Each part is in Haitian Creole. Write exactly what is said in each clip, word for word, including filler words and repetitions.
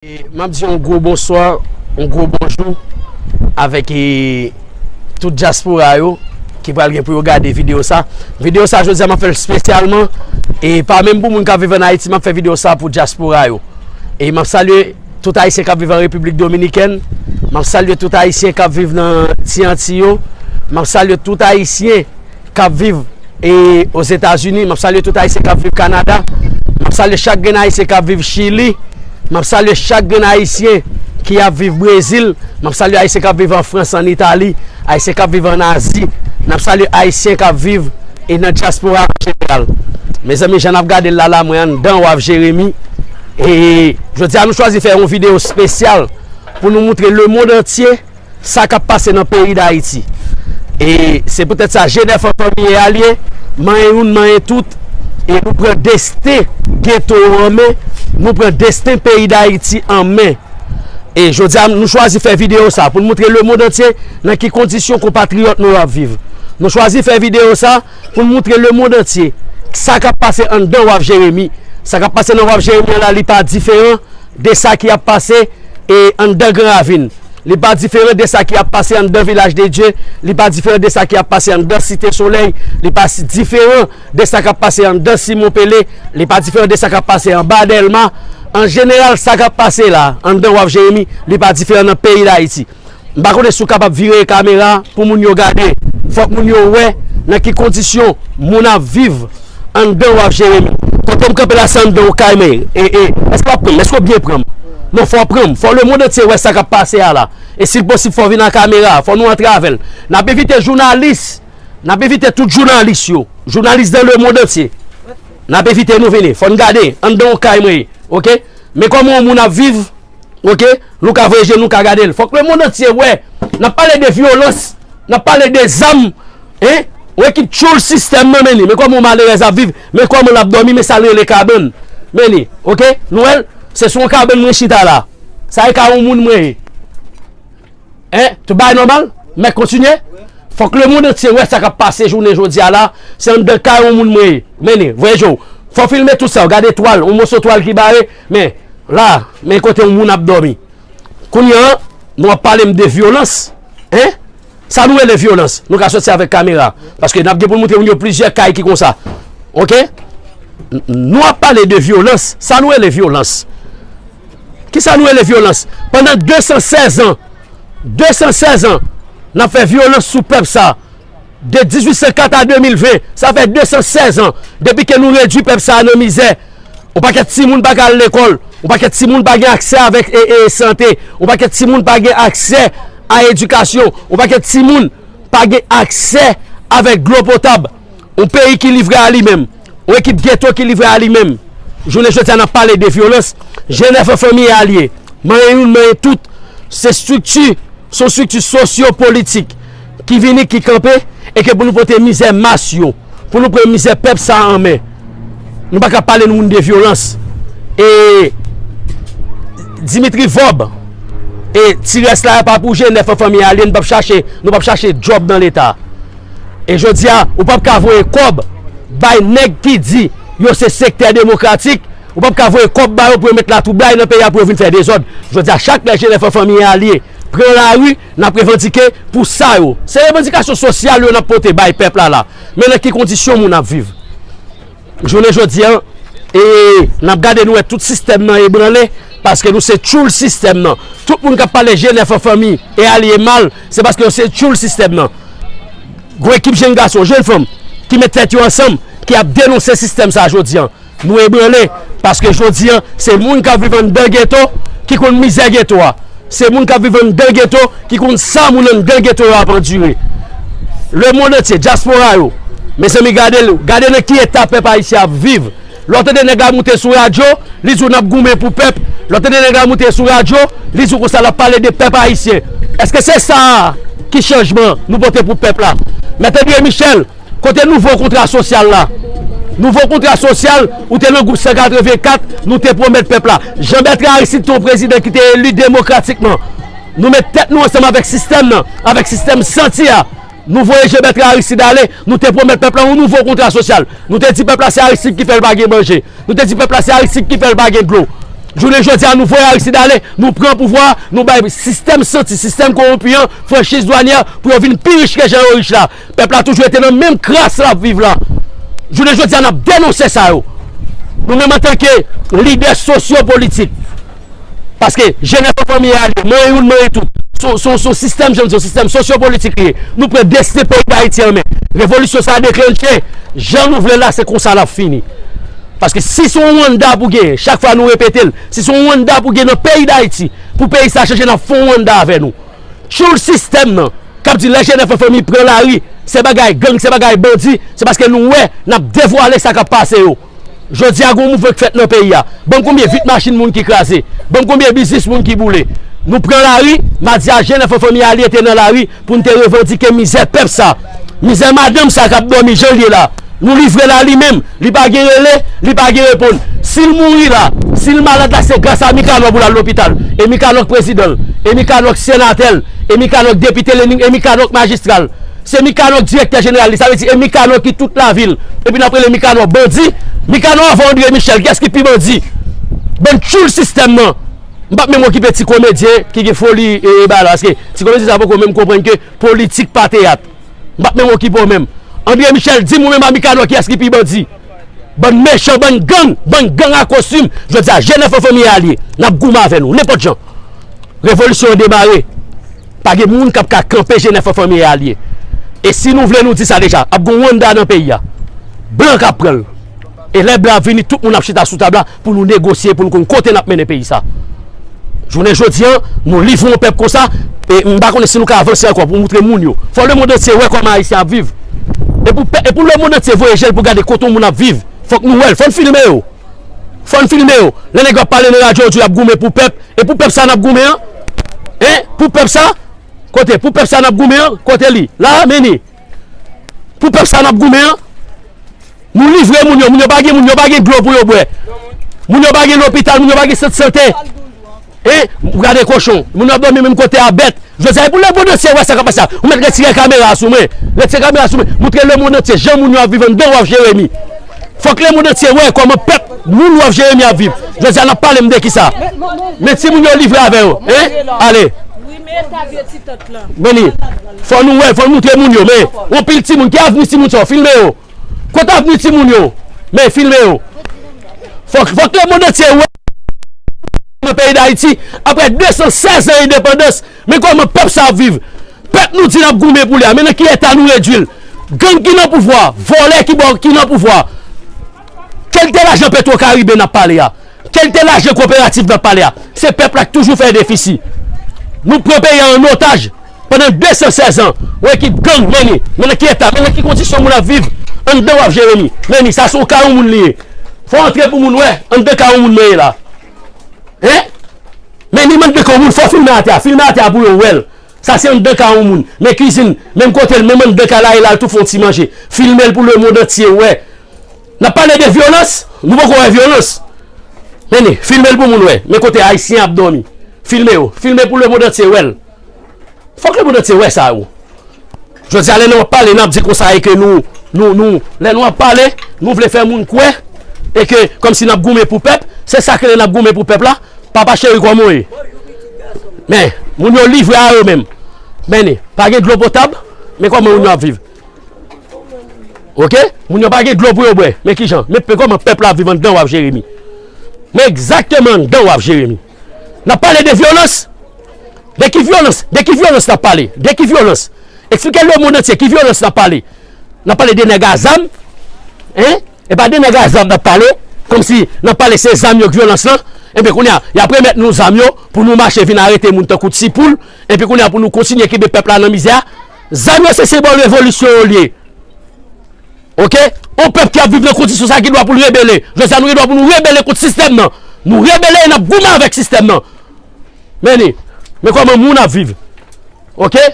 E, m ap di yon gwo bonswa, yon gwo bonjou avèk, e, tout dyaspora yo ki pral gen pou yo gade videyo sa. Videyo sa, jodi a, m ap fè l espesyalman, e pa menm pou moun k ap viv ann Ayiti, m ap fè videyo sa pou dyaspora yo. E m ap salye tout Ayisyen k ap viv an Repiblik Dominikèn, m ap salye tout Ayisyen k ap viv nan Ti Anti yo, m ap salye tout Ayisyen k ap viv, e, Ozetazini. M ap salye tout Ayisyen k ap viv Kanada. M ap salye chak grenn Ayisyen k ap viv Chili. M ap salye chak grenn Ayisyen ki ap viv Brezil. M ap salye Ayisyen k ap viv an Frans, an Itali, Ayisyen k ap viv an Azi. N ap salye Ayisyen k ap viv, e, nan dyaspora an jeneral. Mezanmi, jan n ap gade l la, la, mwen anndan Waf Jeremi. E jodi a, nou chwazi fè yon videyo espesyal pou nou moutre lemonn antye sa k ap pase nan peyi Dayiti. E se poutèt sa, G nèf an fanmi e alye, manyen youn, manyen tout, e nou pran desten geto yo an men, nou pran desten peyi Dayiti an men. E jodi a, nou chwazi fè videyo sa pou n moutre lemonn antye nan ki kondisyon konpatriyòt nou ap viv. Nou chwazi fè videyo sa pou n moutre lemonn antye sa k ap pase anndan Waf Jeremi. Sa k ap pase nan Waf Jeremi an la, li pa diferan de sa ki ap pase, e, anndan Gran Ravin. Li pa diferan de sa ki ap pase anndan Vilaj de Dye. Li pa diferan de sa ki ap pase anndan Site Solèy. Li pa si diferan de sa k ap pase anndan Simon Pele. Li pa diferan de sa k ap pase anba Dèlma. An jeneral, sa k ap pase la, anndan Waf Jeremi, li pa diferan nan peyi Dayiti. M pa konnen si w kapab vire kamera pou moun yo gade. Fòk moun yo wè nan ki kondisyon moun ap viv anndan Waf Jeremi. Kote m kanpe la, se anndan yon kay, men, e, e, èske w ap pran m? Èske w byen pran m? Non, fò w pran m. Fò lemonn antye wè sa k ap pase a la. E si l posib, fò w vin ak kamera a. Fò nou antre avè l. N ap envite jounalis. N ap envite tout jounalis yo. Jounalis nan lemonn antye. N ap envite nou vini. Fò n gade anndan yon kay mwen ye. Oke? Men kòman yon moun ap viv. Oke? Nou ka voye je n, nou ka gade l. Fòk lemonn antye wè. N ap pale de vyolans. N ap pale de zam. Hein? Yon ekip tchoul sistèm nan, men li. Men kòman yon malerèz ap viv. Men kòman l ap dòmi. Men sa l rele kabann. Men li. Oke? Nou wè l? Se sou yon kabann mwen chita la. Sa e ka yon moun mwen ye. Hein? Tout bagay nòmal? Mèt kontinye? Fòk lemonn antye wè sa k ap pase jounen jodi a la. Se anndan kay yon moun mwen ye. Men li. Voye je w. Fò w filme tout sa. W gade twal. Yon moso twal ki bare. Men. La, men kote yon moun ap dòmi. Kounye a, nou ap pale m de vyolans. Hein? Sa nou rele vyolans? Nou ka soti avèk kamera. Paske n ap gen pou n moutre moun yo plizyè kay ki konsa. Oke? N-, nou ap pale de vyolans. Sa nou rele vyolans? Kisa nou rele vyolans? Pandan de san sèz an, de san sèz an, n ap fè vyolans sou pèp sa. De dizuit san kat a de mil ven, sa fè de san sèz an depi ke nou redui pèp sa a nan mizè. Yon pakèt timoun pa ka al lekòl, yon pakèt timoun pa gen aksè avèk, e, e, sante, yon pakèt timoun pa gen aksè a edikasyon, yon pakèt timoun pa gen aksè avèk dlo potab. Yon peyi ki livre a li menm, yon ekip geto ki livre a li menm. Jounen jodi a, n ap pale de vyolans. G nèf an fanmi e alye, manyen youn, manyen tout, se estrikti, se yon estrikti sosyopolitik ki vini, ki kanpe, e ke pou nou pote mizè mas yo, pou nou pran mizè pèp sa a an men. Nou pa ka pale nou moun de vyolans. E Dimitri Vòb, e ti rès la pa pou G nèf an fanmi e alye, nou p ap chache, nou p ap chache djòb nan Leta. E jodi a, ou p ap ka voye kòb bay nèg ki di yo se sektè demokratik, ou p ap ka voye kòb ba yo pou yo met latwoublay nan peyi a, pou yo vin fè dezòd. Jodi a, chak lè G nèf an fanmi e alye pran lari, n ap revandike pou sa yo. Se revandikasyon sosyal yo n ap pote bay pèp la la. Men nan ki kondisyon moun ap viv? Jounen jodi a, e n ap gade, nou wè tout sistèm nan ebranle, paske nou se tchoul sistèm nan. Tout moun k ap pale G nèf an fanmi e alye mal, se paske yo se tchoul sistèm nan. Gon ekip jenn gason, jenn fanm ki met tèt yo ansanm, ki ap denonse sistèm sa a jodi a. Nou ebranle, paske jodi a, se moun k ap viv anndan geto ki konn mizè geto a. Se moun k ap viv anndan geto ki konn sa moun anndan geto yo ap andire. Lemonn antye, dyaspora yo, mezanmi, gade l, gade nan ki eta pèp ayisyen ap viv. Lè w tande nèg la moute sou radyo, li di w n ap goumen pou pèp. Lè w tande nèg la moute sou radyo, li di w konsa l ap pale de pèp ayisyen. Èske se sa a ki chanjman nou pote pou pèp la? Mèt André Michel, kote nouvo kontra sosyal la? Nouvo kontra sosyal, ou te nan gwoup san katrevenkat, nou te pwomèt pèp la. Jean Bertrand Aristide te yon prezidan ki te eli demokratikman. Nou met tèt nou ansanm avèk sistèm nan, avèk sistèm santi a. Nou voye Jean Bertrand Aristide ale, nou te pwomèt pèp la yon nouvo kontra sosyal. Nou te di pèp la se Aristide ki fè l pa gen manje. Nou te di pèp la se Aristide ki fè l pa gen dlo. Jounen jodi a, nou voye Aristide ale, nou pran pouvwa, nou bay sistèm santi, sistèm kowonpi an, franchiz dwanyè, pou yo vin pi rich ke jan yo rich la. Pèp la toujou rete nan menm kras l ap viv la. Jounen jodi a, n ap denonse sa yo. Nou menm antanke lidè sosyopolitik, paske G N F An Fanmi e Alye, manyen youn, manyen tout, se yon, se yon, se yon sistèm, jan m di, yon sistèm sosyopolitik li ye. Nou pran desten peyi Dayiti an men. Revolisyon sa a deklanche, jan nou vle l la, se konsa l ap fini. Paske si se yon Rwanda pou genyen, chak fwa nou repete l, si se yon Rwanda pou genyen nan peyi Dayiti, pou peyi sa chanje, n ap fè yon Rwanda avè nou. Tchoul sistèm nan, k ap di lè G N F An Fanmi pran lari, se bagay gang, se bagay bandi, se paske nou wè, n ap devwale sa k ap pase yo. Jodi a, gen yon mouvman k fèt nan peyi a. Ban m konbyen vit machin moun ki kraze. Ban m konbyen biznis moun ki boule. Nou pran lari, m a di a G N F An Fanmi e Alye te nan lari pou n te revandike mizè pèp sa. Mizè madanm sa k ap dòmi jan l ye la. Nou livre l a li menm. Li pa gen rele, li pa gen reponn. Si l mouri la, si l malad la, se gras a Mikanò pou l al lopital. E Mikanò k prezidan l. E Mikanò k senatè l. E Mikanò k depite l. E Mikanò k majistra l. Se Mikanò k direktè jeneral li. Sa vle di, e Mikanò ki tout lavil. Epi n ap rele Mikanò bandi. Mikanò avan André Michel, kiyès ki pi bandi? Bann tchoul sistèm nan. M p ap menm okipe ti komedyen ki gen foli e, e bagay la. Paske ti komedyen sa poko menm konprann ke politik pa teyat. M p ap menm okipe w menm. André Michel, di m ou menm a Mikanò kiyès ki pi bandi? Bann mechan, bann gang, bann gang a kostim. Jodi a, G N F An Fanmi e Alye, n ap goumen avè nou, nenpòt jan. Revolisyon an demare. Pa gen moun k ap ka kanpe G N F An Fanmi e Alye. E si nou vle nou di sa deja, ap gen yon Rwanda nan peyi a. Blan k ap pran l. E lè blan ap vini, tout moun ap chita sou tab la pou nou negosye, pou nou konn kote n ap mennen peyi sa. Jounen jodi a, nou livre yon pèp konsa, e m pa konnen si nou ka avanse ankò pou moutre moun yo. Fò lemonn antye wè kòman Ayisyen ap viv. E pou pè-, e pou lemonn antye voye je l pou gade kote yon moun ap viv, fòk nou wè l, fò n filme yo. Fò n filme yo. Lè nèg yo ap pale nan radyo, yo di y ap goumen pou pèp. E pou pèp sa n ap goumen an? Hein? Pou pèp sa? Kote? Pou pèp sa n ap goumen an? Kote li? La, men li. Pou pèp sa n ap goumen an? Nou livre moun yo, moun yo pa gen, moun yo pa gen dlo pou yo bwè. Moun yo pa gen lopital, moun yo pa gen sant sante. Hein? Ou gade kochon. Moun yo ap dòmi menm kote a bèt. Jodi a, e pou lemonn antye wè sa k ap pase a. Ou mèt retire kamera a sou mwen. Retire kamera a sou mwen. Moutre lemonn antye jan moun yo ap viv anndan Waf Jeremi. Fòk lemonn antye wè kòman pèp moun Waf Jeremi ap viv. Jodi a, n ap pale m de kisa? Men timoun yo livre avè yo. Hein? Ale. Men li. Fò nou wè, fò n moutre moun yo. Men, yon pil timoun. Ki avni timoun sa yo? Filme yo. Kot avni timoun yo? Men, filme yo. Fòk, fòk lemonn antye wè nan peyi Dayiti, apre de san sèz an endepandans, men kòman pèp sa ap viv. Pèp nou di n ap goumen pou li a, men nan ki eta nou redui l. Gang ki nan pouvwa, vòlè ki bò, ki nan pouvwa. Kalite lajan Petro Caribe n ap pale a? Kalite lajan kooperativ n ap pale a? Se pèp la k toujou fè defisi. Nou pran peyi a an otaj. Pandan de san sèz an, yon ekip gang mennen, men nan ki eta, men nan ki kondisyon moun ap viv anndan Waf Jeremi. Men li, sa se yon kay yon moun li ye. Fò antre pou moun wè anndan kay yon moun mwen ye la. Hein? Men li, m anndan kay yon moun, fò filme atè a, filme atè a pou yo wè l. Sa se anndan kay yon moun. Men kwizin, menm kote l, menm anndan kay la, e la l tou fè yon ti manje. Filme l pou lemonn antye wè. N ap pale de vyolans, nou poko wè vyolans. Men li, filme l pou moun wè. Men kote Ayisyen ap dòmi. Filme yo, filme pou lemonn antye wè l. Fòk lemonn antye wè sa yo. Jodi a, lè nou ap pale, n ap di konsa e ke nou, nou, nou, lè nou ap pale, nou vle fè moun kwè e ke kòmsi n ap goumen pou pèp, se sa k rele n ap goumen pou pèp la. Papa cheri, kòman w ye? Men, moun yo livre a yo menm. Men, pa gen dlo potab, men kòman moun yo ap viv? Oke? Moun yo pa gen dlo pou yo bwè. Men kijan? Men pe-, kòman pèp la ap viv anndan Waf Jeremi? Men egzakteman anndan Waf Jeremi. N ap pale de vyolans. De ki vyolans? De ki vyolans n ap pale? De ki vyolans? Eksplike lemonn antye ki vyolans n ap pale. N ap pale de nèg a zam? Hein? E pa de nèg a zam n ap pale? Kòmsi n ap pale se zam yo k vyolans lan? Enben, kounye a, y ap remèt nou zam yo pou nou mache vin arete moun tankou ti poul. Epi kounye a, pou nou kontinye kenbe pèp la nan mizè a. Zam yo se senbòl revolisyon yo l ye. Oke? Yon pèp ki ap viv nan kondisyon sa gen dwa pou l rebele. Jodi a, nou gen dwa pou nou rebele kont sistèm nan. Nou rebele e n ap goumen avèk sistèm nan. Men li. Men kòman moun ap viv. Oke?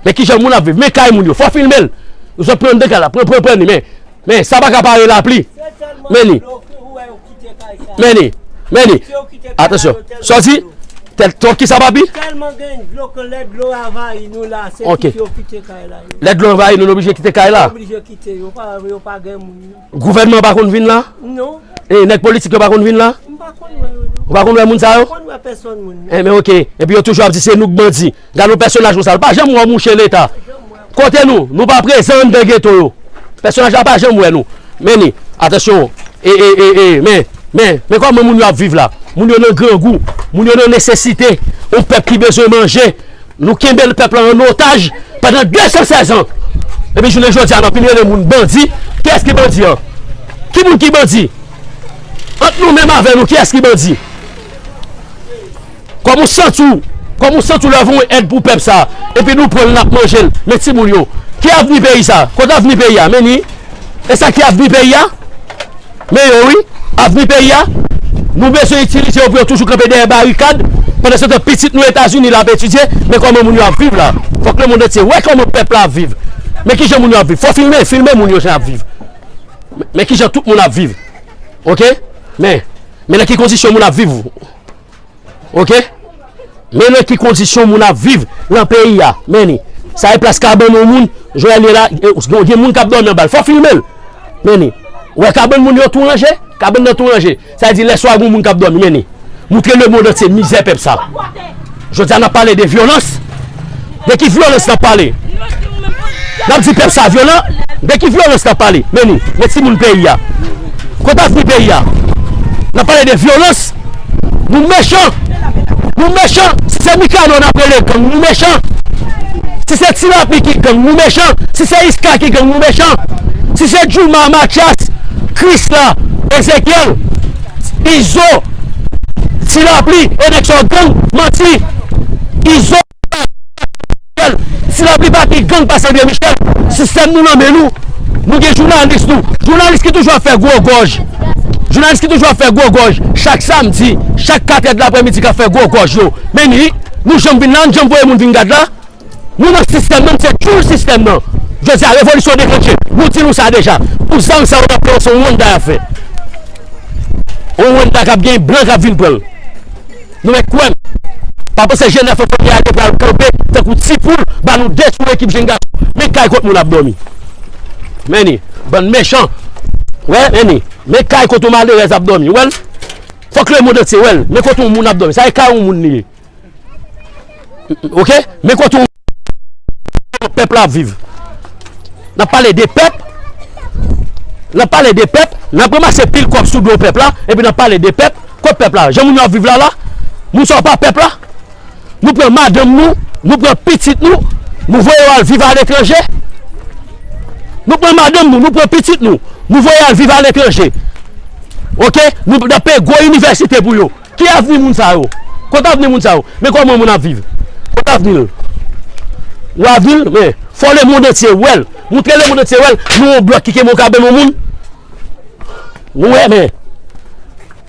Men kijan moun ap viv. Men kay moun yo. Fò filme l. Zòt pran anndan kay la. Pran, pran, pran li. Men, men sa pa ka pare lapli. Men li. Men li. Men li. Atansyon. Sa w di? Tèl twòp kisa, papi? Tèlman gen dlo ke lè dlo anvayi nou la, se kite yo kite kay la. Lè dlo anvayi nou, nou oblije kite kay la? Oblije kite, yo pa, yo pa gen moun. Gouvènman pa konn vin la? Non. E nèg politik yo pa konn vin la? M pa konn wè yo, non. Ou pa konn wè moun sa yo? Konn wè pèsonn moun. Enben, oke. Epi yo toujou ap di se nou k bandi. Gade yon pèsonaj konsa. L pa janm wè mouche Leta. Kote nou? Nou pa prezan anndan geto yo. Pèsonaj la pa janm wè nou. Men ni, atansyon. E, e, e, e, men, men, men kòman moun yo ap viv la? Moun yo nan grangou. Moun yo nan nesesite. Yon pèp ki bezwen manje. Nou kenbe pèp la an otaj pandan de san sèz an. Epi jounen jodi a, n ap vin rele moun bandi. Kiyès ki bandi an? Ki moun ki bandi? Ant nou menm avè nou, kiyès ki bandi? Kòman w santi w? Kòman w santi w lè w voye èd pou pèp sa a? Epi nou pran l, n ap manje l. Men timoun yo, ki avni peyi sa a? Kote avni peyi a? Men ni. E sa ki avni peyi a? Men yo wi, avni peyi a. Nou bezwen itilize yo pou yo toujou kanpe dèyè barikad. Pandansetan, pitit nou Etazini l ap etidye, men kòman moun yo ap viv la? Fòk lemonn antye wè kòman pèp la ap viv. Men kijan moun yo ap viv? Fò filme, filme moun yo jan ap viv. Men, men kijan tout moun ap viv. Oke? Men, men nan ki kondisyon moun ap viv? Oke? Men nan ki kondisyon moun ap viv nan peyi a. Men ni. Sa e plas kabann yon moun, Joel ye la, e, gen, gen moun k ap dòmi anba l. Fò filme l. Men ni. Ou wè kabann moun yo tou ranje? Kabann nan tou ranje. Sa vle di lèswa gen moun k ap dòmi. Men ni. Moutre lemonn antye mizè pèp sa. Jodi a n ap pale de vyolans. De ki vyolans n ap pale? N ap di pèp sa vyolan. De ki vyolans n ap pale? Men ni, men timoun peyi a. Kote avni peyi a? N ap pale de vyolans. Nou mechan. Nou mechan. Si se Mikanò n ap rele gang, nou mechan. Si se Ti Lapli ki gang, nou mechan. Si se Iska ki gang, nou mechan. Si se Jouma, Mathias, Krisla, Ezekyèl, Izo, Ti Lapli, e nèg sa yo gang, manti. Izo, Ti Lapli pa pi gang pase André Michel. Sistèm nou nan men nou. Nou gen jounalis nou. Jounalis ki toujou ap fè gwo gòj. Jounalis ki toujou ap fè gwo gòj. Chak samdi, chak katè de laprèmidi k ap fè gwo gòj yo. Men ni, nou janm vin la, nou janm voye moun vin gad la. Nou nan sistèm nan, se tchoul sistèm nan. Jodi a, revolisyon deklanche. Nou di nou sa deja. Pou zam sa yo n ap pran, se yon Rwanda y ap fè. Yon Rwanda k ap gen blan k ap vin pran l. Nou mèt kwè m. Pa panse G nèf an fanmi a te pral kanpe tankou ti poul, ba nou detwi ekip jenn gason. Men kay kot moun ap dòmi. Men ni, bann mechan. Wè, men ni. Men kay kot yon malerèz ap dòmi. Wè l. Fòk lemonn antye wè l. Men kot yon moun ap dòmi. Sa e kay yon moun li ye. Oke? Men kote w pèp la ap viv. N ap pale de pèp. N ap pale de pèp. N ap ranmase pil kòb sou do pèp la. Epi n ap pale de pèp. Kot pèp la? Jan moun yo ap viv la la? Moun sa yo pa pèp la? Nou pran madanm nou. Nou pran pitit nou. Nou voye yo al viv aletranje. Nou pran madanm nou. Nou pran pitit nou. Nou voye al viv aletranje. Oke? Nou, n ap peye gwo inivèsite pou yo. Ki avni moun sa yo? Kote avni moun sa yo? Men kòman moun ap viv? Kote avni l? Ou avni l? Men, fò lemonn antye wè l. Moutre lemonn antye wè l. Nou yon blòk ki kenbe yon kabann yon moun? Nou wè, men.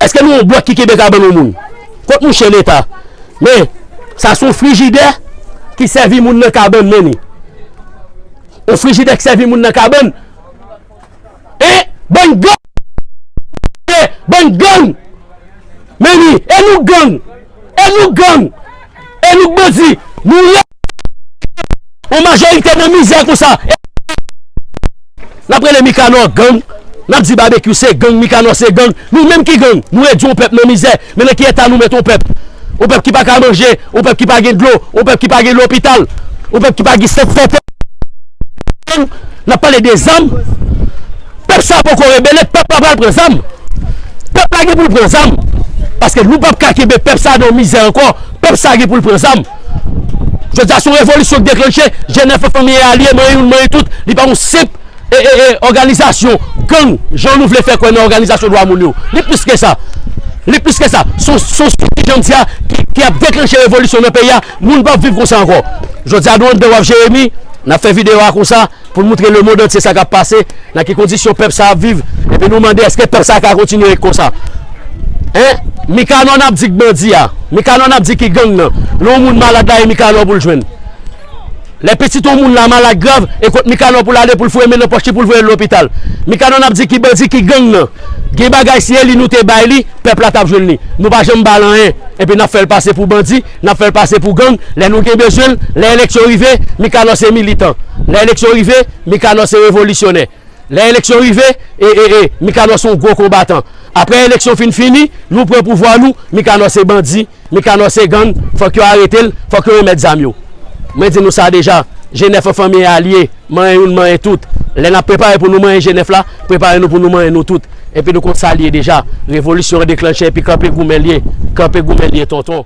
Èske nou yon blòk ki kenbe kabann yon moun? Kot mouche Leta? Men, sa se yon frijidè ki sèvi moun nan kabann, men ni. Yon frijidè ki sèvi moun nan kabann. E bann gang! E bann gang! Men ni, e nou gang! E nou gang! E nou bandi! Nou rete yon majorite nan mizè konsa! E n ap rele Mikanò gang! N ap di Babekyou se gang, Mikanò se gang! Nou menm ki gang! Nou redui yon pèp nan mizè! Men nan ki eta nou met yon pèp? Yon pèp ki pa ka manje, yon pèp ki pa gen dlo, yon pèp ki pa gen lopital, yon pèp ki pa gen sant sante. N ap pale de zam. Pèp sa poko rebele, pèp la pral pran zam. Pèp la gen pou l pran zam. Paske nou p ap ka kenbe pèp sa nan mizè ankò. Pèp sa gen pou l pran zam. Jodi a, se yon revolisyon k deklanche. G nèf an fanmi e alye, mwen youn, mwen tout. Li pa yon senp e, e, e, òganizasyon gang, jan nou vle fè kwè nan òganizasyon dwa moun yo. Li plis ke sa. Li plis ke sa. Se yon, se yon stratejis, jan m di a, ki, ki ap deklanche revolisyon nan peyi a. Moun p ap viv konsa ankò. Jodi a, nou anndan w ap Jeremi, n ap fè videyo a konsa pou n moutre lemonn antye sa k ap pase, nan ki kondisyon pèp sa ap viv, epi nou mande èske pèp sa ka kontinye ret konsa. Hein? Mikanò n ap di k bandi a. Mikanò n ap di ki gang nan. Lè yon moun malad la, e Mikanò pou l jwenn. Lè pitit yon moun la malad grav, e kot Mikanò pou l ale pou l foure men nan pòch li pou l voye l lopital? Mikanò n ap di ki bandi, ki gang nan. Gen bagay si e li nou te bay li, pèp la t ap jwenn li. Nou pa janm ba l anyen. Epi n ap fè l pase pou bandi, n ap fè l pase pou gang. Lè nou gen bezwen l, lè eleksyon rive, Mikanò se militan. Lè eleksyon rive, Mikanò se revolisyonè. Lè eleksyon rive, e, e, e, Mikanò se yon gwo konbatan. Apre eleksyon fin fini, nou pran pouvwa nou, Mikanò se bandi, Mikanò se gang, fòk yo arete l, fòk yo remèt zam yo. Mwen di nou sa deja, G nèf an fanmi alye, manyen youn, manyen tout. Lè n ap prepare pou nou manyen G nèf la, prepare nou pou nou manyen nou tout. Epi nou konn sa l ye deja. Revolisyon an deklanche epi kanpe goumen l ye. Kanpe goumen l ye, tonton.